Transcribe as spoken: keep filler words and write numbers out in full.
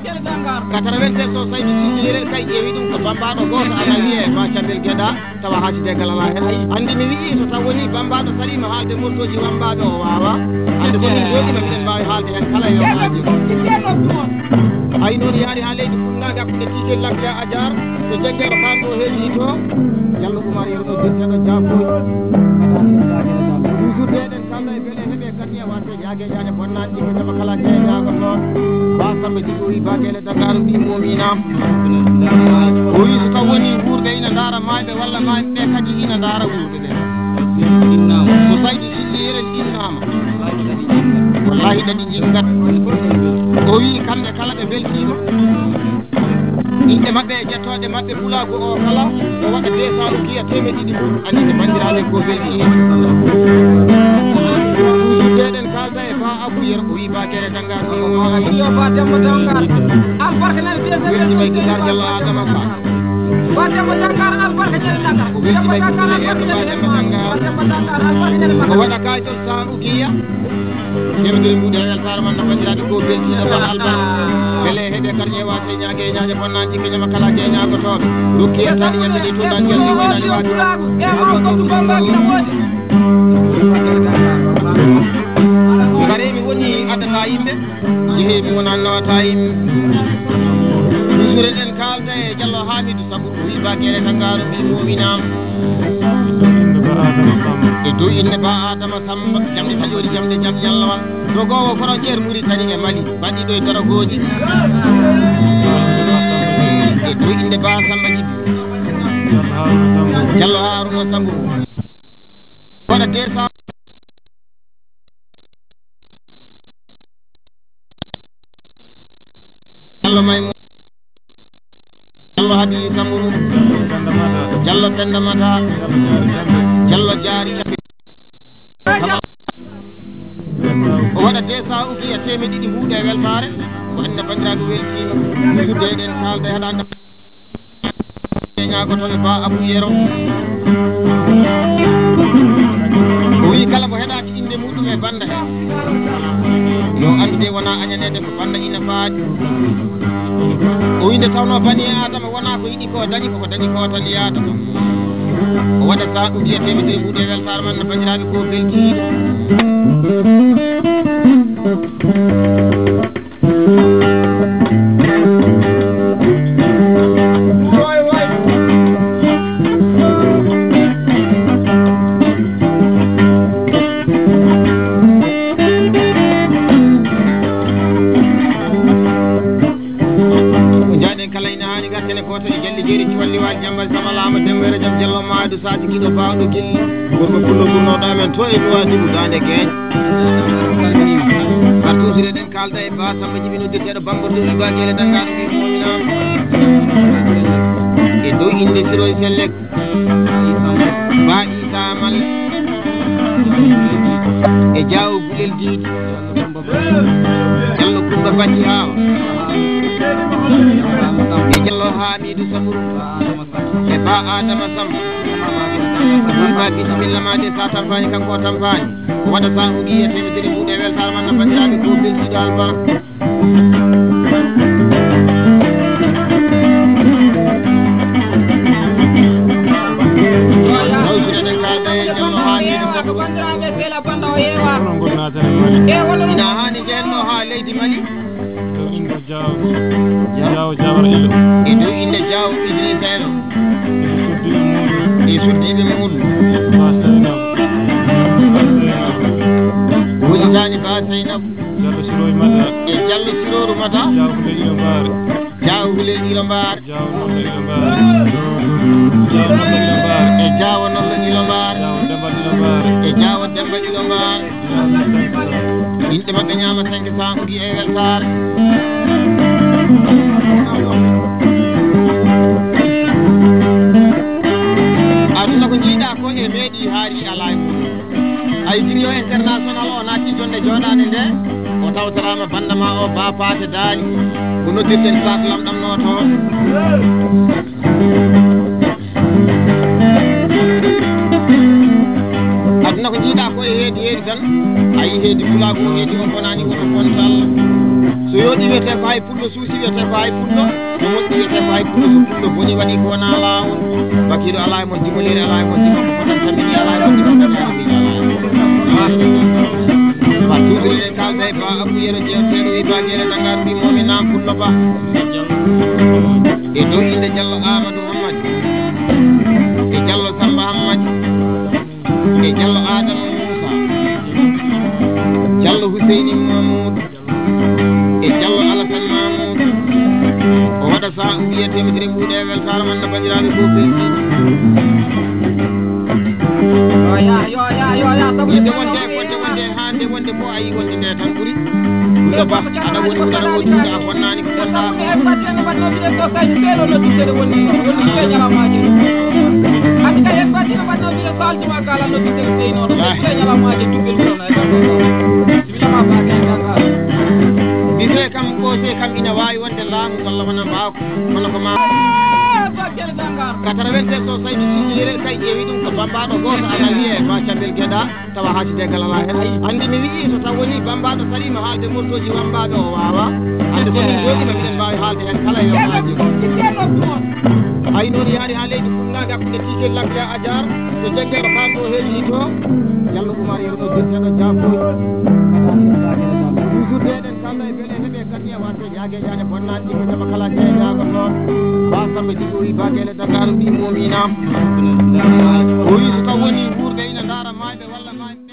Quatre-vingt-seize o Saydu Sillire kay ƴeewi ɗum ko bambaɗo goto ana wiye ma Cammel Geɗa tawa haati de galala hen. Andi mi wi'i so taw woni bambaɗo salima haalde mortoji wambaɓe o wawa. Ande so min joɗima miɗen mbawi haalde hen kala yo haaji. Ay noon yaari ha leydi funnaga hakkude Tijel Lakka Ajar to Jaggeɗo kan ɗo heeji to. Jallo Umar Yerno Dirteɗo Jafoy. Toujours deɗen kamɗa e bele heɓe kadi e wante. Yaage ñaaña bonnaaɗi ɗi ko jama kala jeeyaaɗo toon. Ba Samba Jibi o wi ba Gele Dagaaru mbi moomina. O wi so taw woni wuurde ina ndaara maayɓe walla maayɓe ɓe kadi ina ndaara wuurde ɓe. So Saydu Sillire innaama. Wallahi ɗaɗi jiggat. O wi kamɓe kala ɓe mbeltiima. Inɗe maɓɓe e jettooɗe maɓɓe pulaagu o kala o waɗa deux cents roupiya teemeɗe ɗiɗi mum aninde banndiraaɓe ko belɗi heen. Toujours deɗen kaalda e ba Abou Yero o wi ba Gere Danngar o ma Aliou. Iyo ba Demba Danngar albarka nani deux cents. Weltima e Gitaar Jallo Adama Ka. Ba Demba Danngar albarka nani Danngar. O weltima e Gitaar Jallo Adama Ka. O waɗa kay toon cents roupiya. Teemedere mbuuɗe e weltaare mon no banndiraaɓe ko beltiiɗo tan alba. Bele heɓe karñe waate ñaage e ñaaje bonnaaji keñama kala je ñaagotooɓe. Rokki en tan ñande ɗi tunɗan jalli waynaani waade. Ngare mi woni addata yimɓe, jehe mi wona nawata yimɓe. Toujours eɗen kaalda e Jallo Hamidou Sabu, o wi ba Gere Danngar, o wi Mominaama. E dow innde ba Adama Samba, jamɗe taƴoori, jamɗe jam ñallawal. Dogoowo frontière Mauritanie e Mali, baɗɗiiɗo e dorogooji. E dow innde ba Samba Jibi. Jallo Haruna Sambu. Waɗa deux cents. Jallo Maymu. Jallo Habibu Samuru. Jallo Penda Mata. Jallo Jaari. O waɗa deux cents roupiya teemeɗe ɗiɗi mbuuɗe e weltaare. Ko enne banndiraaɓe weltiima. Sudde eɗen kaalda e haɗa. Ñaagotoɓe ba Abou Yero. O wi kala mo heɗaaki innde muɗum e bannda he. Yo anndu de wona añaneede ko bannda ina faaƴi. O wi nde tawnoo bani Aadama wona ko yiɗi ko dañi, koko dañi ko tan yaada ɗum. O waɗa saɗu wiyeteeɓe de mbuɗe weltaare man no banndiraaɓe ko beltiiɗo. Jaaɗen kala ina haani gartene gooto e Jalli Jeeri Cuwalli Waali Jammbal Samalaama Demmbere Jam Jallo Maadu Saati Giɗo Baawɗo Gilli. Gorko pullo gurnooɗo amen to e Nuwaadibu Daande Geeñ. Partout sur eɗen kaalda e Ba Samba Jibi noddirteeɗo Bambo Doli Ba Gere Danngaano Mbi Mominaama. E dow innde Siroy Sellek. Ba Isa Mal. E Jaawo Gulel Diidi. Jallo Kumba Bati Hawa. E Jallo Hamidu Samuru. E Ba Adama Sambu. Ba bisimilla ma de sa tampani kanko o tampani. Waɗa sa ugi e teemedere mbuuɗe weltaare man no banndiraaɓe ko beltiiɗo albarka. Tawtire ɗe kaalda e Jallo Hamidu Sambu. Ina haani jehenno haa leydi Mali. To innde Jaaw, Jaaw Jawar Ilo. E dow innde Jaaw Idrissa Elo. E suddiiɓe muuɗum. E suddiiɓe muuɗum. Ba Seynab. Ba Seynab. Woni daani Ba Seynab. Jallo Siroy Mata. E Jallo Sirooru Mata. Jaaw Hulel Ilo Mbaare. Jaaw Hulel Ilo Mbaare. Jaaw Noɗɗo Ilo Mbaare. Jaaw Noɗɗo Ilo Mbaare. E Jaawo Noɗɗo Ilo Mbaare. Jaawo Demba Ilo Mbaare. E Jaawo Demba Ilo Mbaare. Inɗe maɓɓe ñaama cinq cents ugi e weltaare. Aduna ko njiiɗa ko e meeɗi haari alaa e mum. Ay griot international o naati jonde jooɗaade nde o tawtoraama bannda ma o Ba Paate Daali ko noddirten Saak Lam ɗamnoo toon. Aduna ko njiiɗa ko e heedi heedi tan. Ayi heedi pulaagu o heedi o bonaani woto bontal. So yooɗi wiyetee ko hay pullo, suusi wiyetee ko hay pullo, so moƴƴi wiyetee ko hay pullo, so pullo boni waɗi ko wonaa laawol. Bakiiɗo alaa e mon jimoliire, alaa e mon jimmo ko fotan tamini, alaa e mon jimmo tamini, alaa e mon jimmo tamini. Ba tuutuɗen en kaalda e Ba Abou Yero jeewteeɗo wi Ba Geele Dangar mbi momi naam pullo Ba. E dow innde Jallo Amadou Hammadi, e Jallo Samba Hammadi, e Jallo Adama Moussa, Jallo Huseyni Mamoudou, e Jallo Alassane Mamoudou. O waɗa sa o wiya temedere mbuuɗe e weltaare man no banndiraaɓe fof beltiiɓe. Yidde wonde e fodde wonde e haande wonde fof a yii wonde nde tan ɓuri. Ɗum ɗo ba aɗa woni ɗum aɗa woni ɗum a bonnaani ko bonɗa. Mise kam ɓoose kam ina waawi wonde laamu walla wona mbaawka kono ko ma. Quatre-vingt-seize o Saydu Sijiyere kay ƴeewi ɗum ko bambaɗo gooto ana wiyee ma Cambel Geɗa. Tawa haati degal alaa heen. Anndi mi wi'i so taw wonii bammbaaɗo sariima haalde mortooji wammbaaɓe o waawaa. Hannde so min njooɗiima miɗen mbaawi haalde heen kala e yo haalde. Ay noon yaari haa leydi funnaange hakkunde Tiikel Lakle Ajar to Jeggeero Kaan ɗo heedii to. Jallo Umar Yero ɗo Jeggeero Jaafoy. Toujours deeɗen kala e bele heɓe kadi e waɗde yaage yaade bonnaani ɗi ko jama kala jeeyaago toon. Ba Samba Jibi o wi Ba Geele Dagaaru mbi moominaam. O wi so taw wonii wuurde ina ndaara maayɓe walla maayɓe.